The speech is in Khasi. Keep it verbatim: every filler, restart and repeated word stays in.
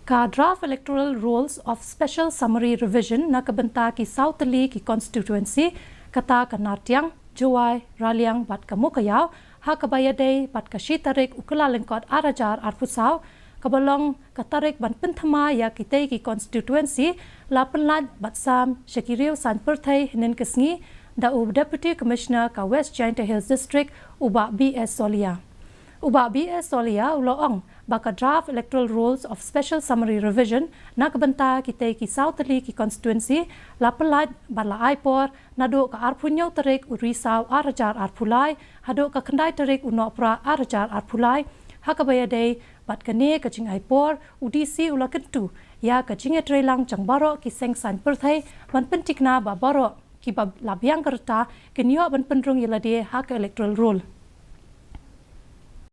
Ka Draft Electoral Rolls of Special Summary Revision na ka bynta ki saw tylli ki constituency, kata ka Nartiang, Jowai, Raliang bad ka Mowkaiaw, ha kaba ïadei bad ka shi tarik u Kyllalyngkot ar hajar arphew saw, kaba long ka tarik ban pynthymmai ïa kitei ki constituency, la pynlait bad sam sha ki riew saiñ pyrthei hynnin ka sngi da u Deputy Commissioner ka West Jaintia Hills District, u Bah B S Solia. U Bah B S Solia u la ong ba ka Draft Electoral Rolls of Special Summary Revision na ka bynta kitei ki saw tylli ki constituency la pynlait bad la ai por naduh ka arphew hynñiew tarik u Risaw ar hajar arphew lai haduh ka khyndai tarik u Nohprah ar hajar arphew lai, ha kaba ïadei bad kane ka jingai por, u D C u la kyntu ïa ka jingïatreilang jong baroh ki seng saiñ pyrthei ban pynthikna ba baroh kiba la biang ka rta kin ïoh ban pynrung ïa lade ha ka electoral roll.